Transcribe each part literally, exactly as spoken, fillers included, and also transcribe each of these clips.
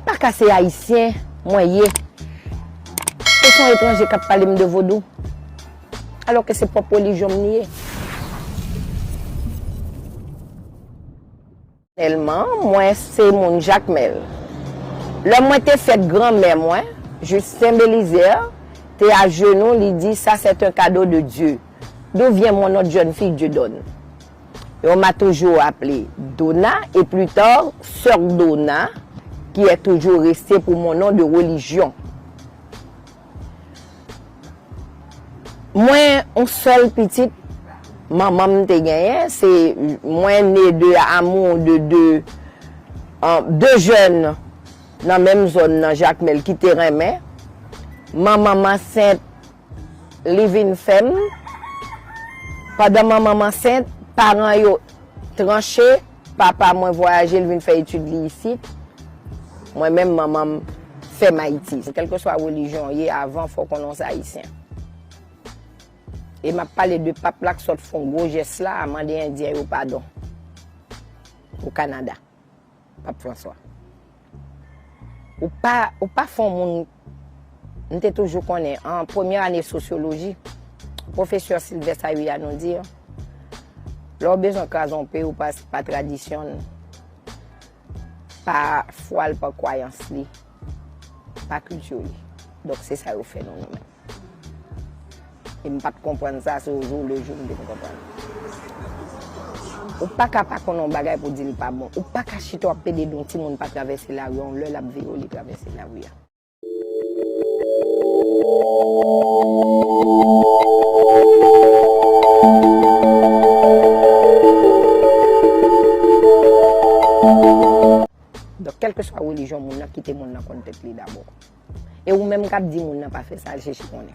Pa ka se Ayisyen mwen ye. Se yon etranje k ap pale m de vodou. Alòske se pwòp relijyon m li ye. Pèsonèlman, mwen se moun Jakmèl. Lè mwen te fèt, granmè mwen, Justin Belizaire, te ajenou, li di, "Ça, c'est un cadeau de Dieu. D'où vient mon autre jeune fille, Dieudonne?" Et on m'a toujours appelé Dona, et plus tard, sœur Dona, qui est toujours restée pour mon nom de religion. Mwen, yon sèl pitit manman m te genyen, se mwen ne de amour de de, euh, de jeunes nan menm zòn nan, Jakmèl, ki te renmen. Manman m ansent, li vin fè m. Pandan manman m ansent, paran yo tranche, papa mwen vwayaje, l vin fè etid li isit. Mwen menm, manman m fè m Ayiti. Kèlkeswa relijyon w ye, avan, fò w konnen w se Ayisyen. E m ap pale de pap la k sot fè yon gwo jès la, mande Endyen yo padon. O Kanada. Pap Franswa. Ou pa, ou pa fè yon moun, m te toujou konnen, an premyè ane sosyoloji, pwofesè Sylvester Ayria nou di, lè w bezwen kraze yon peyi, ou pase pa tradisyon l, pa fwa l, pa kwayans li, pa kilti li. Donk, se sa yo fè nou, nou menm. E m pa t konprann sa, se o jou le jou m vin konprann. Ou pa ka pa konnen yon bagay pou di l pa bon. Ou pa ka chita w ap pede de yon timoun pa travèse lari a, yon lè l ap veye w, li travèse lari a. Donk, kèlkeswa relijyon moun nan, kite moun nan konn tèt li dabò. E ou menm k ap di moun nan pa fè sa, al chèche konnen.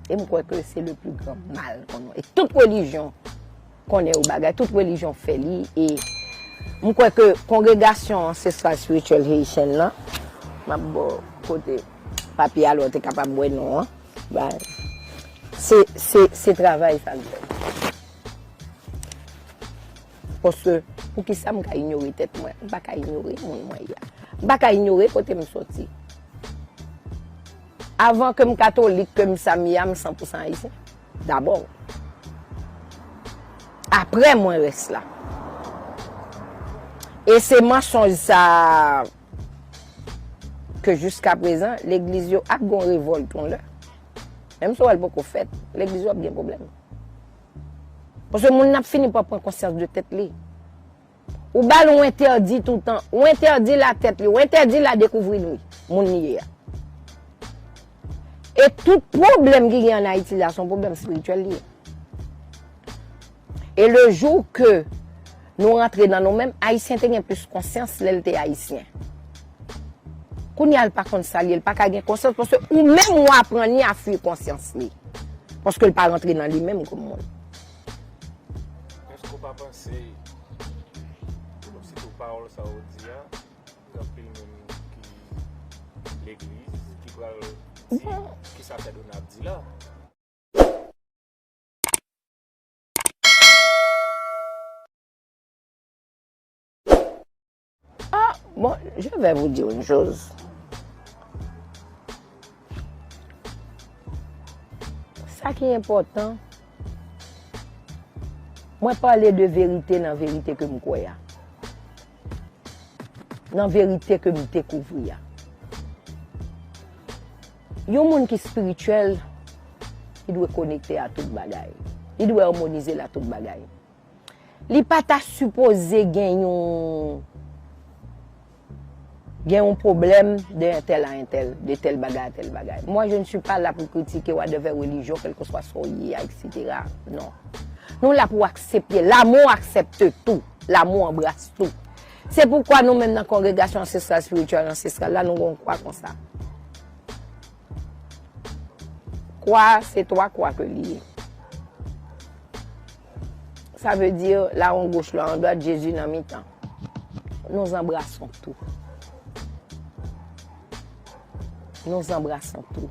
E m kwè ke se le plus grand mal qu'on a. E tout relijyon konnen yon bagay, tout relijyon fè li. E m kwè ke kongregasyon Ancestral Spiritual Haitian lan, m ap ba w kote papye a, lè w te kapab wè non an. Bay. Se, se, se travay sa l fè. Paske, poukisa m ka inyore tèt mwen? M pa ka inyore moun mwen ye a. M pa ka inyore kote m soti. Avan ke m katolik, ke m sa m ye a, m san pou san ayisyen. Dabò. Apre mwen rès la. E se mansonj sa a ke jiskaprezan, legliz yo ap gon revòlt yon lè. Menm si w wè l poko fèt, legliz yo ap gen pwoblèm. Paske moun nan ap fini pa pran konsyans de tèt li. Ou ba l yon entèdi toutan. Ou entèdi l a tèt li. Ou entèdi l a dekouvri li, moun li ye a. E tout pwoblèm ki gen ann Ayiti la, se yon pwoblèm espirityèl li ye. E le jou ke nou rantre nan nou menm, Ayisyen te gen plis konsyans lè l te Ayisyen. Kounye a, l pa konn sa l ye, l pa ka gen konsyans, paske ou menm ou aprann li a fwi konsyans li. Paske l pa rantre nan li menm kòm moun. Èske w pa panse, sitou pawòl sa w di a, gen anpil moun ki legliz, ki pral di, kisa Fedona ap di la? Ah, bon, je vais vous dire une chose. Sa ki enpòtan, mwen pale de verite nan verite ke m kwè a. Nan verite ke m dekouvri a. Yon moun ki espirityèl, li dwe konekte a tout bagay. Li dwe amonize l a tout bagay. Li pa ta sipoze gen yon, gen yon pwoblèm de entèl a entèl, de tèl bagay a tèl bagay. Moi, je ne suis pas là pour critiquer whatever religion, kèlkeswa sa w ye a, et cetera. Non. Nou la pou aksepte. L'amour accepte tout. L'amour embrasse tout. Se poukwa nou menm nan kongregasyon ansestral, espirityèl, ansestral la, nou gen yon kwa konsa. Kwa, se twa kwa ke li ye. Sa vle di, lawon goch, lawon dwat, Jezi nan mitan. Nous embrassons tout. Nous embrassons tout.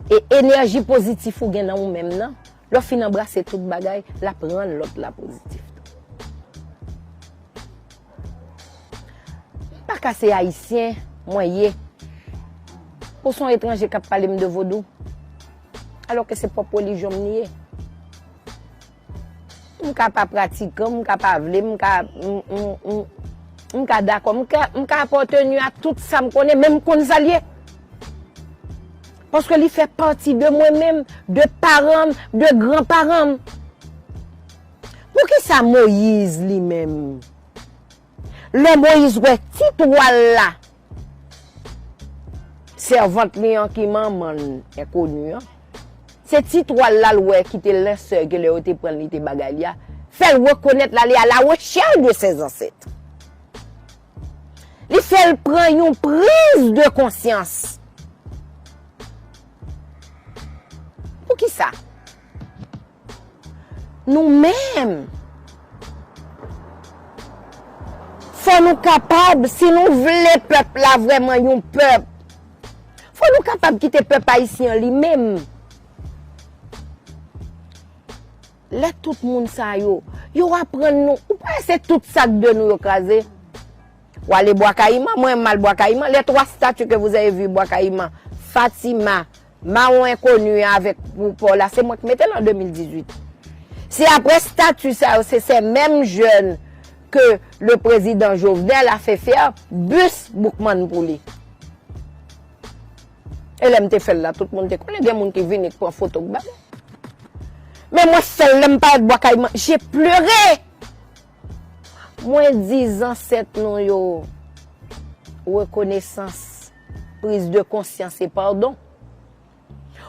E enèji pozitif ou gen nan ou menm nan, lè w fin anbrase tout bagay, l ap rann lòt la pozitif tou. M pa Ka se Ayisyen mwen ye. Ou se yon etranje k ap pale m de vodou, alò ke se pwòp relijyon m li ye. M ka pa pratikan, m ka pa vle, m ka, m, m, m, m ka dakò, m ka, m ka apateni a tout sa m konnen, men m konn sa l ye. Paske li fè pati de mwen menm, de paran m, de granparan m. Poukisa Moyiz li menm? Lè Moyiz wè ti twal la, sèvant li an ki manman l enkoni an, se ti twal la l wè ki te lensèy ke lè yo te pran l li te bagay li a, fè l rekonèt l ale à la recherche de ses ancêtres. Li fè l pran yon prise de conscience. Poukisa? Nou menm, fò nou kapab, si nou vle pèp la vrèman yon pèp, fò nou kapab kite pèp ayisyen an li menm. Lè tout moun sa yo, yo aprann nou, ou panse tout sa k de nou yo kraze? W ale Bwa Kayiman, mwen m al Bwa Kayiman. Les trois statues que vous avez vues Bwa Kayiman, Fatima, Mawon Enkoni avèk pou pò la, se mwen ki mete l an de mil dizuit. Se apre stati sa yo, se ces mêmes jeunes que le président Jovenel a fait faire bus Boukman pou li. E lè m te fè l la, tout moun te konnen, gen moun ki vini k pran foto k ba mwen. Men mwen fè l, lè m parèt Bwa Kayiman, j'ai pleuré. Mwen di zansèt nou yo, rekonesans, prise de conscience et pardon.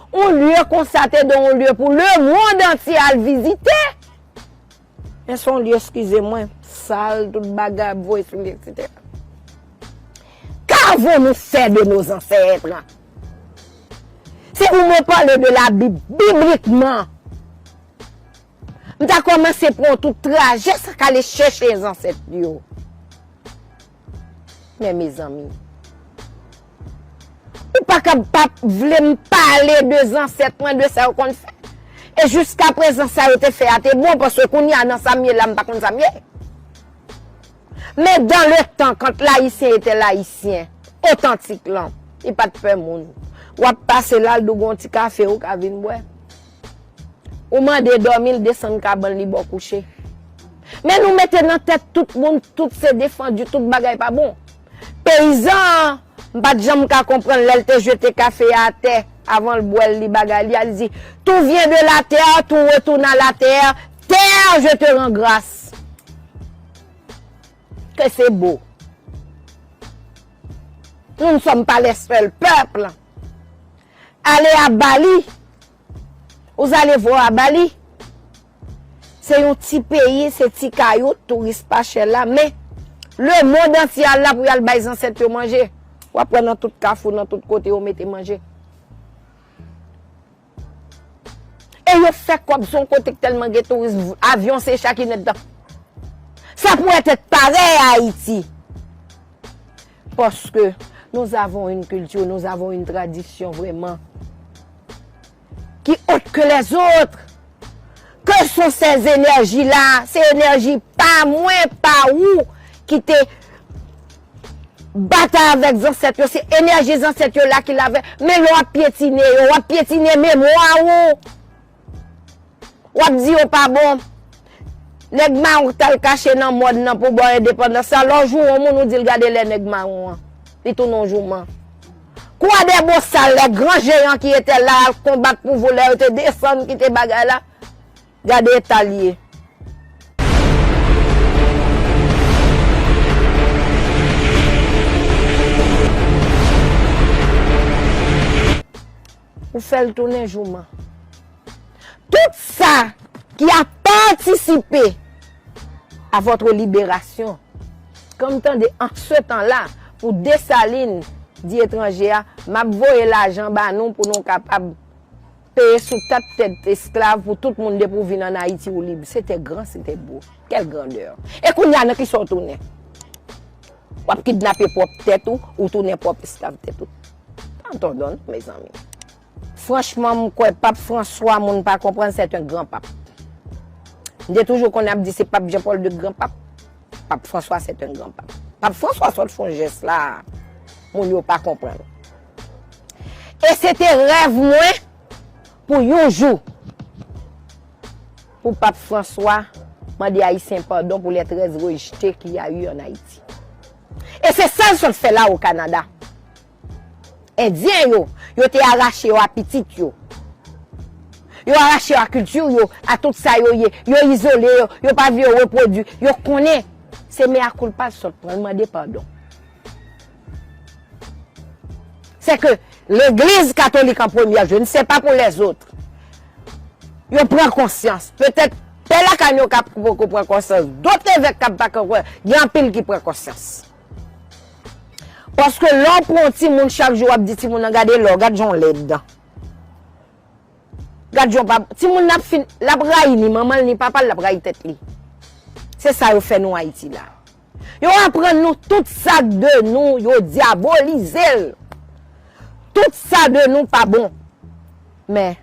On lye konsa te dwe yon lye pou lemonn antye al vizite. Men se yon lye, eskize mwen, sal, tout bagay ap voye sou li, etsetera. Qu'avons-nous fait de nos ancêtres? Si vous me parlez de la Bible, bibliquement, m ta kòmanse pran tout trajè sa k ale chèche zansèt yo. Men mezanmi, ou pa kab pa vle m pale de zansèt mwen, de sa yo konn fè. E jiskaprezan sa yo te fè a te bon, paske kounye a nan sa m ye la, m pa konn sa m ye. Men dans le temps, quand l'Haïtien était l'Haïtien, otantik lan, li pa t pè moun. W ap pase la, l di w gon ti kafe ou ka vin bwè. Ou mande dòmi, l desann kabann li ba w kouche. Men nou mete nan tèt tout moun, tout se defandi, tout bagay pa bon. Peyizan an, m pa t janm ka konprann lè l te jete kafe a atè, avan l bwè l, li bagay li a, li di, tout vient de la terre, tout retourne à la terre, terre, je te rends grâce. Que c'est beau. Nous ne sommes pas les seuls peuples. Allez à Bali. Vous allez voir à Bali. Se yon ti peyi, se ti kayou, touris pa chè la, men lemonn antye al la pou y al bay zansèt yo manje. W ap wè nan tout kafou, nan tout kote yo mete manje. E yo fè kòb sou yon kote k tèlman gen touris, avyon se chakinèt dan. Ça pourrait être pareil à Haïti. Parce que nous avons une culture, nous avons une tradition vraiment qui autre que les autres. Que sont ces énergies-là? Se enèji pa mwen, pa ou, ki te batay avèk zansèt yo, se enèji zansèt yo la ki la avè. Men lè w ap pyetine yo, w ap pyetine memwa ou. W ap di yo pa bon. Nèg mawon t al kache nan mòn nan pou bò endepandans la, lè w joure yon moun, ou di l gade lè nèg mawon an. Li tounen yon jouman. Croix des Bossal, les grands géants qui étaient là, al konbat pou volè yo te desann, kite bagay la. Gade eta l ye. Ou fè l tounen jouman. Tout sa ki a participé à votre libération, kan m tande an se tan la, pou Desalin di etranje a, m ap voye lajan ba nou pou nou kapab peye sou tèt tèt esklav pou tout moun depi w vin ann Ayiti ou lib. C'était grand, c'était beau. Quelle grandeur. E kounye a nan kisa w tounen? W ap kidnape pwòp tèt ou, ou tounen pwòp esklav tèt ou. Pardon, non, mezanmi. Franchman, m kwè Pap Franswa, moun pa konprann, c'est un grand pape. M te toujou konnen ap di se Pap Jan Pòl de gran pap. Pap Franswa, c'est un grand pape. Pap Franswa sot fè yon jès la, moun yo pa konprann. E se te rèv mwen pou yon jou, pou Pap Franswa mande Ayisyen padon pou les treize rejetés qu'il y a eu en Haïti. E se sa l sot fè la o Kanada. Endyen yo, yo te arache yo a pitit yo. Yo arache yo a kilti yo, a tout sa yo ye. Yo izole yo, yo pa vle yo repwodui. Yo konnen se mea culpa l sot pran, l mande padon. C'est que legliz katolik an premyè, je ne sais pas pour les autres. Yo pran konsyans. Petèt pè lakay nou ka poko pran konsyans. Dòt evèk k ap pa konprann. Gen anpil ki pran konsyans. Paske lè w pran yon timoun chak jou, w ap di timoun nan, "Gade lè w, gad jan w lèd." Gad jan w pa. Timoun nan ap fin, l ap rayi ni manman l, ni papa l, l ap rayi tèt li. Se sa yo fè nou Ayiti la. Yo aprann nou tout sa k de nou, yo dyabolize l. Tout sa de nou pa bon. Men,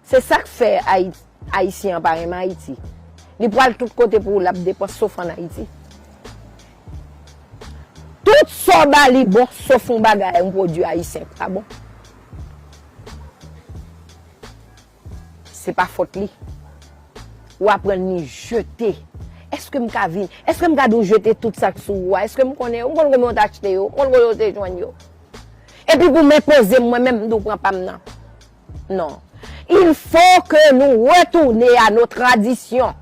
se sa k fè Ayi-, Ayisyen an pa renmen Ayiti. Li pral tout kote pou ou, l ap depanse sof ann Ayiti. Tout sa w ba li bon, sof yon bagay, yon pwodui ayisyen k pa bon. Se pa fòt li. Ou aprann li jete. Èske m ka vin? Èske m ka di w jete tout sa k sou ou a? Èske m konnen yo? M konn konbyen w t achte yo? M konn kote w te jwenn yo? Epi pou m enpoze m mwen menm, m di w pran pa m nan. Non. Il faut que nous retourner à nos traditions.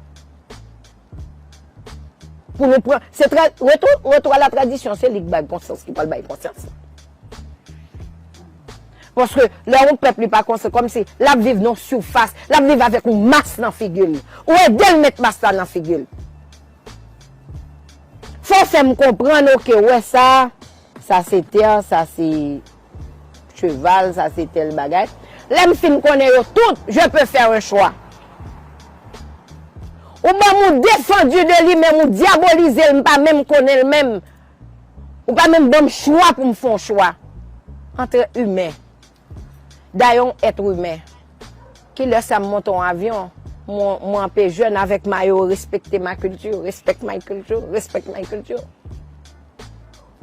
Pou nou pran, se tra-, retour, retour à la tradition, se li k bay konsyans, ki pral bay konsyans. Paske lè yon pèp li pa konsa, kòmsi l ap viv nan sifas, l ap viv avèk yon mas nan figi l. Ou ede l met mas la nan figi l. Fò w fè m konprann, oke, wè sa, sa se tè, sa se cheval, sa se tèl bagay. Lè m fin konnen yo tout, je peux faire un choix. Ou ban m ou defandi de li, men ou dyabolize l, m pa menm konnen l menm. Ou pa menm ban m chwa pou m fè yon chwa. Antre imen. Dayè yon èt imen. Kilè sa m monte yon avyon, mwen, mwen anpe jèn avèk mayo, respecte ma culture, respect my culture, respect my culture.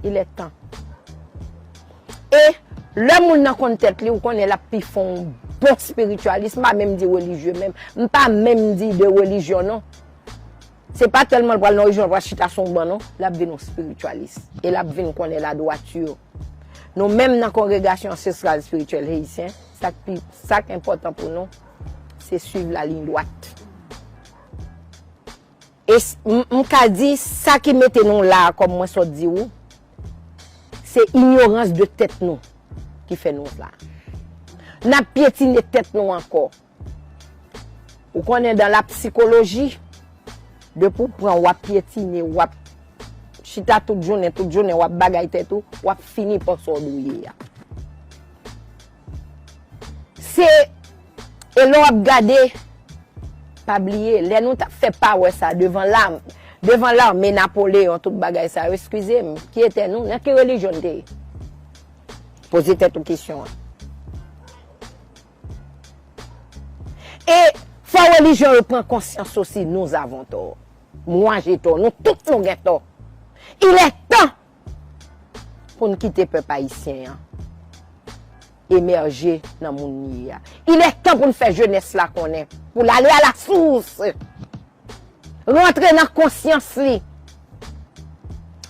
Il est temps. E lè moun nan konn tèt li, ou konnen l ap pi fè yon bon espiritualist, m pa menm di relijye menm, m pa menm di de relijyon non. Se pa tèlman l pral nan relijyon, l pral chita sou yon ban non, l ap vin yon espiritualist. E l ap vin konnen la droiture. Nou menm nan kongregasyon ansestral espirityèl ayisyen, sa k pi, sa k enpòtan pou nou, se swiv la ligne droite. E s-, m, m ka di, sa ki mete nou la a, kòm mwen sot di ou, se inyorans de tèt nou ki fè nou la. N ap pyetine tèt nou ankò. Ou konnen, dans la psychologie, depi w pran, w ap pyetine, w ap chita tout jounen, tout jounen, w ap bagay tèt ou, w ap fini pa sa w dwe ye a. Se, e lè w ap gade, pa bliye, lè nou t ap fè pawè sa devan lam-, devan lame Napoleyon, tout bagay sa yo, eskize m, ki etè nou, nan ki relijyon n te ye? Poze tèt ou kesyon an. E fò relijyon yo pran konsyans osi, nous avons tort. Moi, j'ai tort. Nou tout nou gen tò. Il est temps pou n kite pèp ayisyen an emèje nan moun li ye a. Il est temps pou n fè jenès la konnen, pou l ale à la source. Rantre nan konsyans li.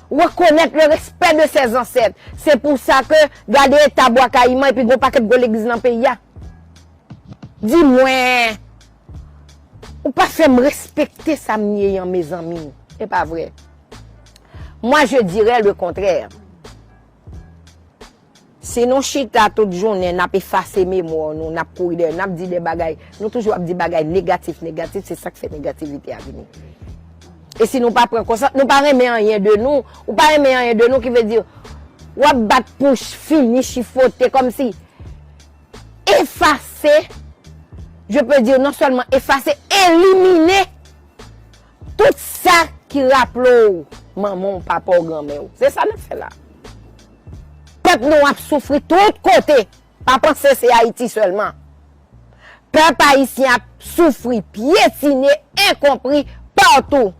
Reconnaître le respect de ses ancêtres. Se pou sa ke, gade eta Bwa Kayiman epi gon pakèt gwo legliz nan peyi a. Di mwen, ou pa fè m respekte sa m ye an, mezanmi. E pa vre. Moi, je dirais le contraire. Si nou chita tout jounen, n ap efase memwa nou, n ap kouri dèyè, n ap di de bagay, nou toujou ap di bagay negatif, negatif, se sa k fè negativite a vini. E si nou pa pran konsyans, nou pa renmen anyen de nou, ou pa renmen anyen de nou, ki vle di, w ap bat pou ch-, fini chifote, kòmsi efase, je peux dire, non sèlman efase, elimine tout sa ki raple w manman w, papa w, granmè w. Se sa n ap fè la. Pèp nou ap soufri tout kote. Pa panse se Ayiti sèlman. Pèp ayisyen ap soufri, pyetine, enkonpri patou.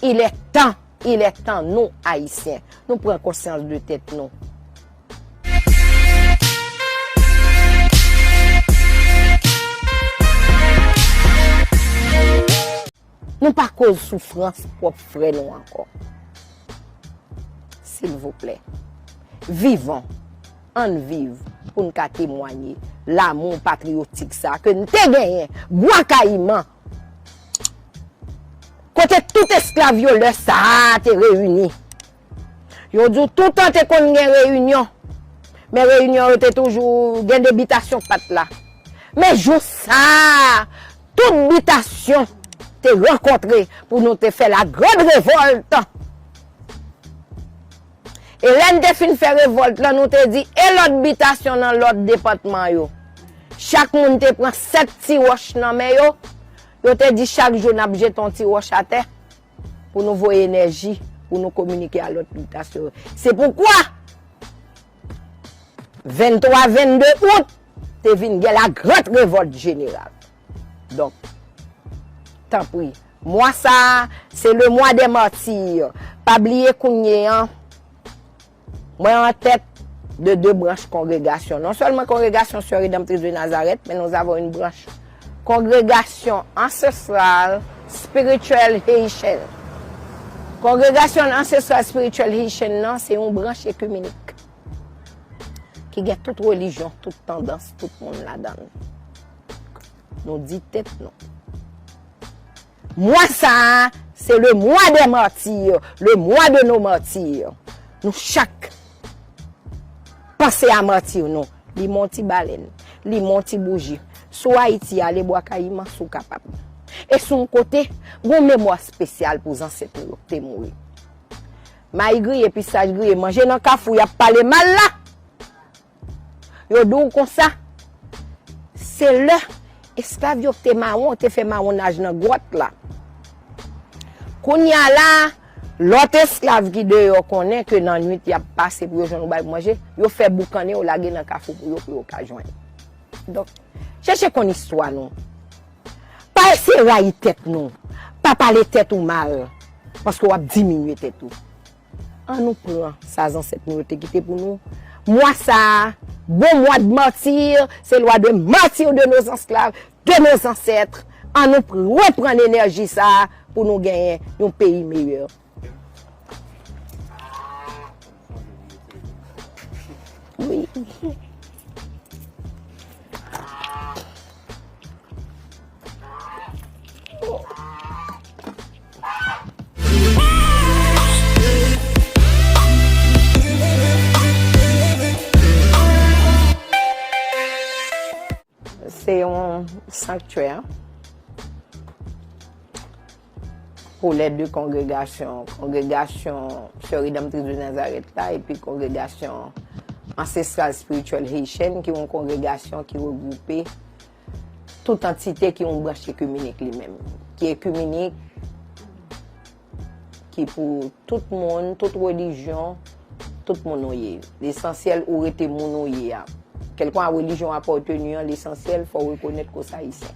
Il est temps Il est temps, nou, Ayisyen, nou pran konsyans de tèt nou. Nou pa koz soufrans pwòp frè nou ankò. Silvouplè, vivons, ann viv pou n ka temwaye lanmou patriyotik sa a ke n te genyen, Bwa Kayiman, kote tout esklav yo lè sa a te reyini. Yo di w toutan te konn gen reyinyon, men reyinyon yo te toujou gen de bitasyon k pa t la. Men jou sa a, tout bitasyon te rankontre pou nou te fè la grande révolte. E lè n te fin fè revòlt lan, nou te di, e lòt bitasyon nan lòt depatman yo? Chak moun te pran sèt ti wòch nan men yo. Yo te di, chak jou n ap jete yon ti wòch atè pou nou voye enèji, pou nou kominike a lòt bitasyon yo. Se poukwa venntwa, vennde out, te vin gen la grande révolte générale. Donk, tanpri, mwa sa a, c'est le mois des martyrs. Pa bliye kounye an, mwen an tèt de de branch kongregasyon. Non sèlman kongregasyon Sœur Rédemptrice de Nazareth, mais nous avons une branche congrégation ancestrale spirituelle haïtienne. Kongregasyon ancestrale spirituelle haïtienne nan, se yon branch ekimenik ki gen tout relijyon, tout tandans, tout moun ladan l. Nou di tèt nou. Mwa sa a, c'est le mois des martyrs, le mois de nos martyrs. Nou chak panse a mati nou. Limen yon ti balèn, limen yon ti bouji. Si w Ayiti, ale Bwa Kayiman si w kapab. E si w yon kote, gen yon memwa espesyal pou zansèt nou yo ki te mouri. Mayi griye, pistaj griye, manje nan kafou, y ap pale mal la. Yo di w konsa, se lè esklav yo te mawon, te fè mawonnaj nan gwòt la. Kounye a la, lòt esklav ki deyò konnen ke nan nwit y ap pase pou yo jwenn yon bagay pou manje, yo fè boukannen yo lage nan kafou pou yo, pou yo ka jwenn. Donk, chèche konn istwa nou. Pa eseye rayi tèt nou. Pa pale tèt ou mal, paske w ap diminye tèt ou. An nou pran sa zansèt nou yo te kite pou nou. Mwa sa a, bon mois de martyrs, c'est le mois de martyrs de nos esclaves, de nos ancêtres. An nou pr-, reprann enèji sa a pou nou genyen yon peyi meyè. Wi. Se yon sanktwè pou lè de kongregasyon, kongregasyon Sè Redanmtris de Nazarèt la epi kongregasyon Ancestrale Spirituelle Haitienne, ki yon kongregasyon ki regwoupe tout antite ki yon branch ekimenik li menm, ki ekimenik, ki pou tout moun, tout relijyon, tout moun ou ye. Lesansyèl ou rete moun ou ye a. Kèlkwa relijyon w apateni an, lesansyèl fò w rekonèt ke w se Ayisyen.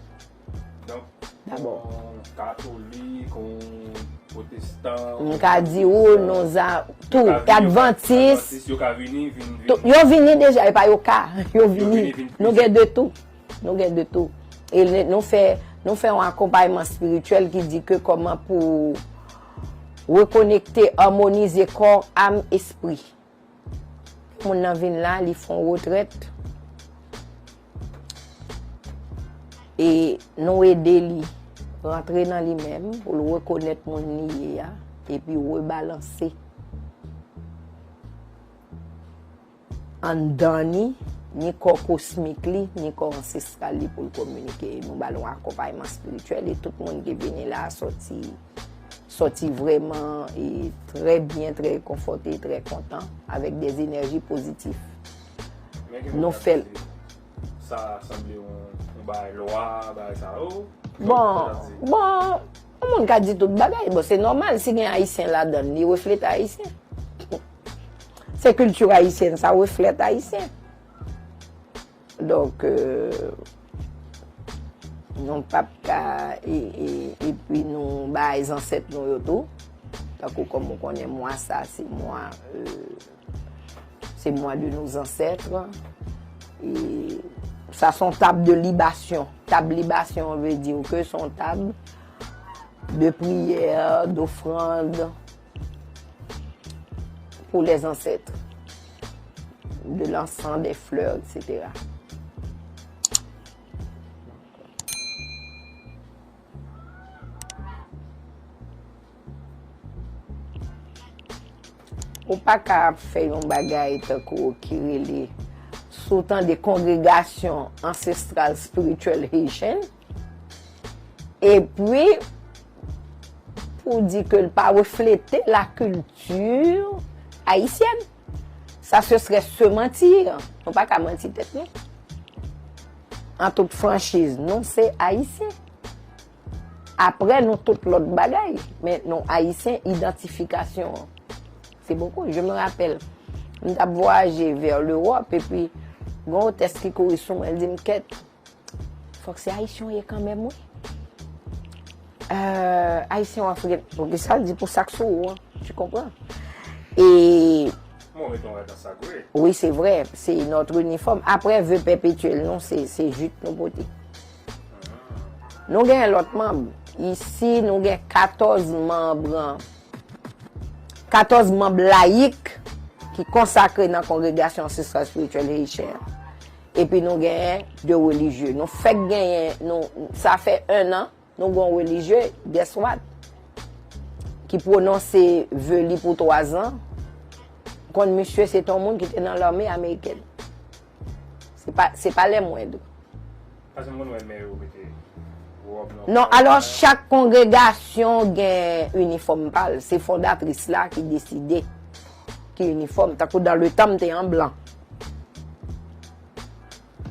Donk, dabò, yon katolik, yon pwotestan, m ka di w, nou a tou, advantis, yo ka vini, vin, vin. Yo vini deja, e pa yo ka, yo vini. Nou gen de tou. Nou gen de tou. E le-, nou fè, nou fè yon akonpayman espirityèl ki di ke kòman pou rekonekte, amonize kò, am, espri. Moun nan vin la, li fè yon retrèt. E nou ede li rantre nan li menm pou l rekonèt moun li ye a, epi rebalanse anndan ni, ni kò kosmik li, ni kò ansestral li pou l kominike. Nou ba l yon akonpayman espirityèl e tout moun ki vini la sòti, sòti vrèman e trè byen, trè konfòte, trè kontan, avèk de enèji pozitif. Nou fè l. Sa sanble yon, yon bagay lwa, bagay sa yo. Bon, bon, yon moun ka di tout bagay. Bon, se nòmal, si gen Ayisyen ladan l, li reflete Ayisyen. Se kilti ayisyèn, sa reflète Ayisyen. Donk, euh, nou p ap ka, e, e, epi nou bay zansèt nou yo tou. Tankou kòm ou konnen mwa sa, se mwa, euh, se mwa de nos ancêtres. E sa se yon tab de libasyon. Tab libasyon vle di ke se yon tab de priyè, dofrann pou les ancêtres, de l'encens, des fleurs, et cetera. Ou pa ka ap fè yon bagay tankou ki rele, si w tande Congregation Ancestrale Spirituelle Haitienne, epi pou di ke l pa reflete la culture haïtienne. Ça ce serait se mentir. Nou pa ka manti tèt nou. An tout franchiz, nou se Ayisyen. Apre nou tout lòt bagay, men nou Ayisyen, idantifikasyon an. Se boko. Je me rappelle, m t ap vwayaje vè Lewòp, epi gon otès ki kouri sou mwen, l di m, kèt, fòk se Ayisyen w ye kanmenm, wi. Euh, Ayisyen w Afriken, poukisa l di pou sa k sou ou an, tu comprends? E Mwen mete yon rad nan sa k vre. Wi, se vre, se notre uniforme. Apre, ve pèpetyèl nou, se, se jip nou pote. Nou gen lòt manm. Isi, nou gen katòz manm, katòz manm layik ki konsakre nan Kongregasyon Ansestral Espirityèl Ayisyen an. Epi nou genyen de relijye. Nou fèk genyen, nou, sa fè en an, nou gen yon relijye, guess what? Ki pwononse ve li pou twa zan. Konn misye se te yon moun ki te nan lame amerikèn. Se pa, se pa les moindres. Paske m konn wè mè yo mete wòb nan. Non, alò, chak kongregasyon gen inifòm pa l. Se fondatris la ki deside ki inifòm. Tankou dans le temps, m te an blan.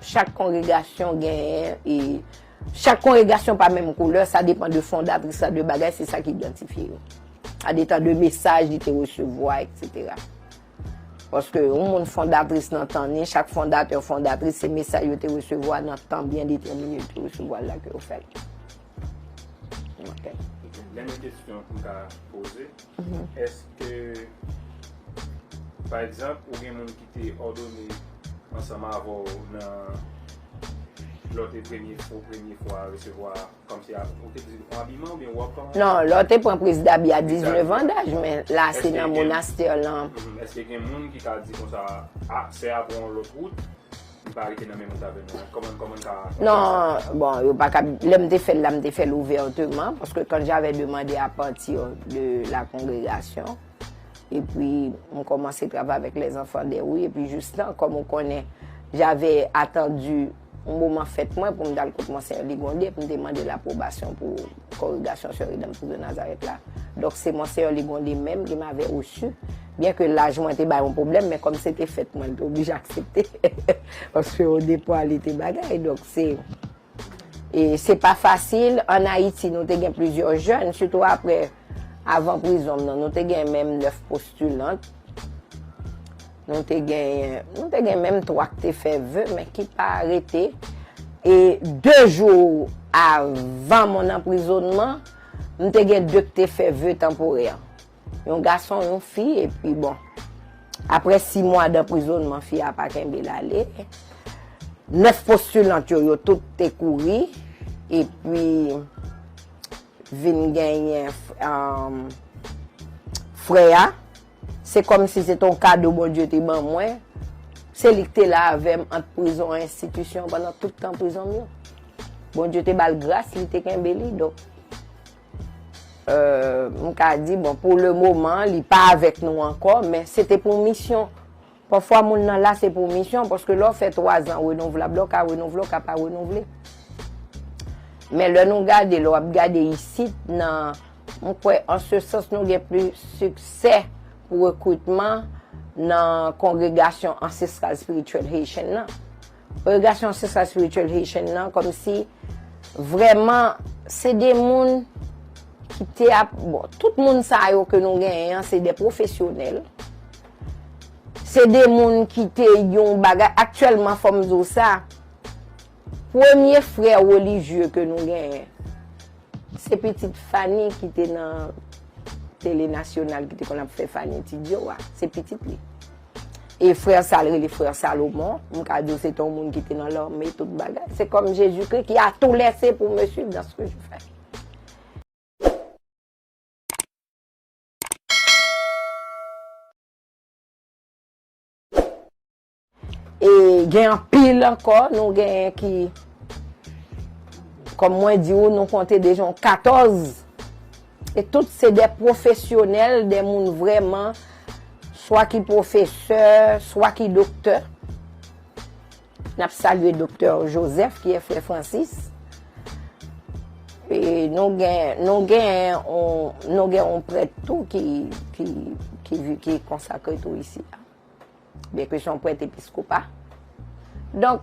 Chak kongregasyon genyen, e chak kongregasyon pa menm koulè, sa depann de fondatris la, de bagay, se sa ki idantifye yo. Sa depann de mesaj li te resevwa, et cetera. Paske yon moun fondatris nan tan ni, chak fondatè, fondatris, se mesaj yo te resevwa nan tan byen detèmine yo te resevwa l la ke yo fè l. Ok. Dènye kesyon pou m ka poze. Èske, pa egzanp, ou gen moun ki te òdone ansanm avè w nan lè w te premye fwa, premye fwa resevwa kòmsi a, ou te di yon abiman oubyen wòb kòman? Non, lè w te pran priz dabi a diznèf an daj, men la se nan monastè lan. Èske gen moun ki ka di konsa, a, sè a pran yon lòt wout, li pa rete nan menm wout avè nou? Kòman, kòman n ka... Non, bon, yo pa ka, lè m te fè l la, m te fè l ouvèteman, paske quand j'avais demandé à partir de la congrégation, epi m kòmanse travay avèk les enfants des rues, epi jistan, kòm ou konnen, j'avais attendu yon moman fèt mwen pou m t al kot Monseyè Ligonde, pou m te mande lapwobasyon pou kongregasyon Sè Redanm Kriz de Nazarèt la. Donk, se Monseyè Ligonde menm ki m avè resu, byen ke laj mwen te bay yon pwoblèm, men kòm se te fèt mwen, m te oblije aksepte. Paske o depa, li te bagay, donk se, e se pa fasil. Ann Ayiti, nou te gen plizyè jèn, sitou apre, avan prizon m nan, nou te gen menm nèf postilant. Nou te genyen, nou te gen menm twa k te fè ve, men ki pa rete. E de jou avan mon anprizonnman, m te gen de k te fè ve tanporè. Yon gason, yon fi, epi bon. Apre sis mwa danprizonnman, fi a pa kenbe l ale. Nèf postilant yo, yo tout te kouri. Epi vin genyen, um, frè a. Se kòmsi se te yon kado Bondye te ban mwen. Se li ki te la avè m ant prizon e enstitisyon pandan tout tan prizon m yo. Bondye te ba l gras, li te kenbe li. Donk, euh, m ka di, bon, pou le moman, li pa avèk nou ankò, men se te pou misyon. Pafwa, moun nan la, se pou misyon, paske lè w fè twa zan renouvlab, lè w ka renouvle, w ka pa renouvle. Men lè nou gade, lè w ap gade isit, nan, m kwè, an se sans, nou gen plis siksè pou rekritman nan Kongregasyon Ansestral Espirityèl Haitian nan. Kongregasyon Ansestral Espirityèl Haitian nan, kòmsi vrèman, se de moun ki te ap, bon, tout moun sa yo ke nou genyen an, se de pwofesyonèl. Se de moun ki te yon bagay, aktyèlman, fò m di w sa, premye frè relijye ke nou genyen, se pitit Fanny ki te nan Tele Nasyonal ki te konn ap fè Fanny Ti Djo a, se pitit li. E frè sa l rele frè Salomon, m ka di w se te yon moun ki te nan lame tout bagay. Se kòm Jezikri qui a tout laissé pour me suivre dans ce que je fais. E gen anpil ankò, nou genyen ki, kòm mwen di w, nou konte deja yon katòz. E tout se de pwofesyonèl, de moun vrèman, swa ki pwofesè, swa ki doktè. N ap salye Doktè Joseph, ki e frè Francis. E nou gen, nou gen on, nou gen on prèt tou ki, ki, ki, vi- ki konsakre tou isi a. Byenke se yon prèt episkopa. Donk,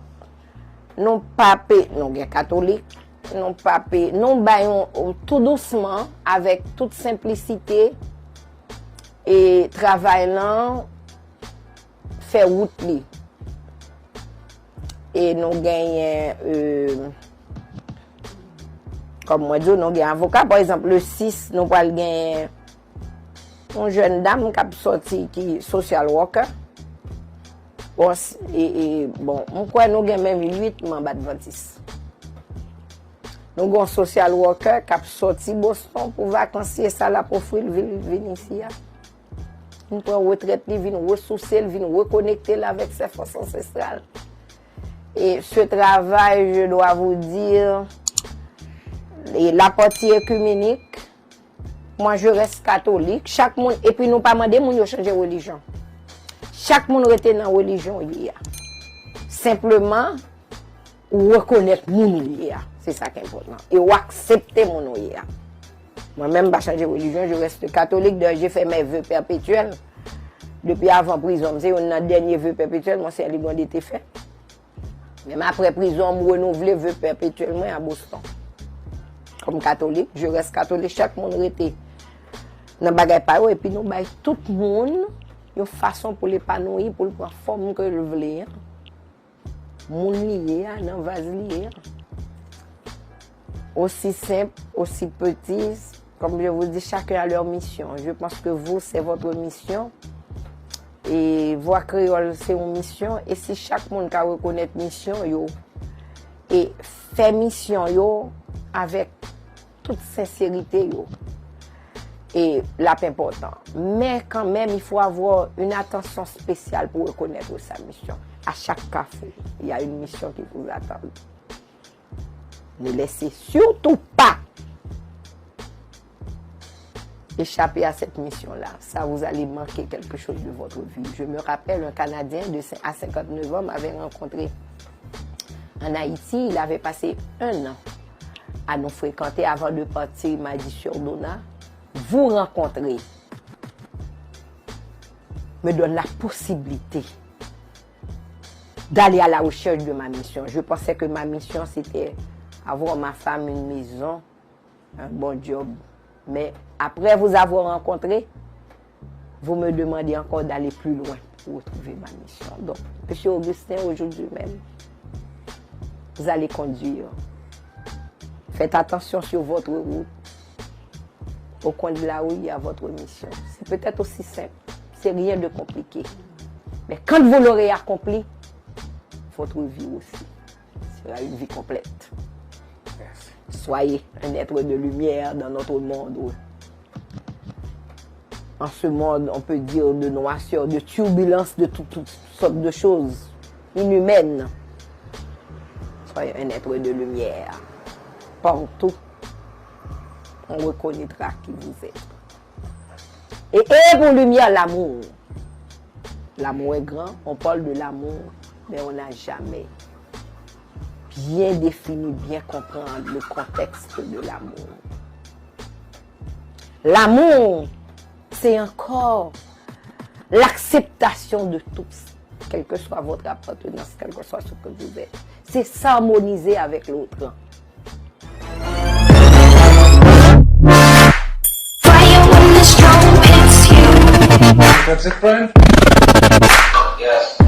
nou pa pe, nou gen katolik, nou pa pe, nou bay yon, tou dousman, avèk tout senplisite, e travay lan fè wout li. E nou genyen, e, kòm mwen di w, nou gen avoka. Pa egzanp, le sis, nou pral genyen yon jèn dam k ap sòti ki social worker. Bon, s- e, e, bon, m kwè nou gen menm uit manm Advantis. Nou gen yon social worker k ap sòti Boston pou vakans, si e sa l ap ofri l, vin, vin isi a. Vin pran retrèt li, vin resouse l, vin rekonekte l avèk ses forces ancestrales. Et ce travail, je dois vous dire, et la partie œcuménique, moi je reste catholique. Chak moun, epi nou pa mande moun yo chanje relijyon. Chak moun rete nan relijyon w ye a. Senpleman, ou rekonèt moun ou ye a. Se sa ki enpòtan. E ou aksepte moun ou ye a. Mwen menm, m pa chanje relijyon, je reste catholique. D'ailleurs, j'ai fait mes vœux perpétuels. Depi avan prizon, m se youn nan dènye ve pèpetyèl Monseyè Ligonde te fè. Menm apre prizon, m renouvle ve pèpetyèl mwen a Boston. Kòm katolik, je reste catholique, chak moun rete nan bagay pa yo, epi nou bay tout moun yon fason pou l epanouyi, pou l pran fòm ke l vle an. Moun li ye a, nan vaz li ye a. Aussi simple, aussi petit, comme je vous dis, chacun a leur mission. Je pense que vous, c'est votre mission. E Vwa Kreyòl, se yon misyon. E si chak moun ka rekonèt misyon yo, e fè misyon yo avèk tout senserite yo, e l ap enpòtan. Men kanmenm, il faut avoir une attention spéciale pour reconnaître sa mission. À chaque carrefour, il y a une mission qui vous attend. Ne laissez surtout pas échapper à cette mission-là. Ça, vous allez manquer quelque chose de votre vie. Je me rappelle, un Canadien de cin- à cinquante-neuf ans m'avait rencontré en Haïti. Il avait passé un an à nous fréquenter avant de partir. Il m'a dit, Sœur Donna, vous rencontrer me donne la possibilité d'aller à la recherche de ma mission. Je pensais que ma mission, c'était avoir ma femme, une maison, un bon job. Mais après vous avoir rencontré, vous me demandez encore d'aller plus loin pour retrouver ma mission. Donc, Monsieur Augustin, aujourd'hui même, vous allez conduire. Faites attention sur votre route. Au coin de la rue, il y a votre mission. C'est peut-être aussi simple. C'est rien de compliqué. Mais quand vous l'aurez accompli, votre vie aussi sera une vie complète. Soyez un être de lumière dans notre monde où, en ce monde, on peut dire de noirceur, de turbulence, de tout- toutes sortes de choses inhumaines. Soyez un être de lumière. Partout, on reconnaîtra qui vous êtes. Et ayez pour lumière l'amour. L'amour est grand, on parle de l'amour, mais on n'a jamais bien défini, bien comprendre le contexte de l'amour. L'amour, c'est encore l'acceptation de tous, quelle que soit votre appartenance, quel que soit ce que vous êtes. C'est s'harmoniser avec l'autre. Fire when the storm hits you. That's it, friend? Yes.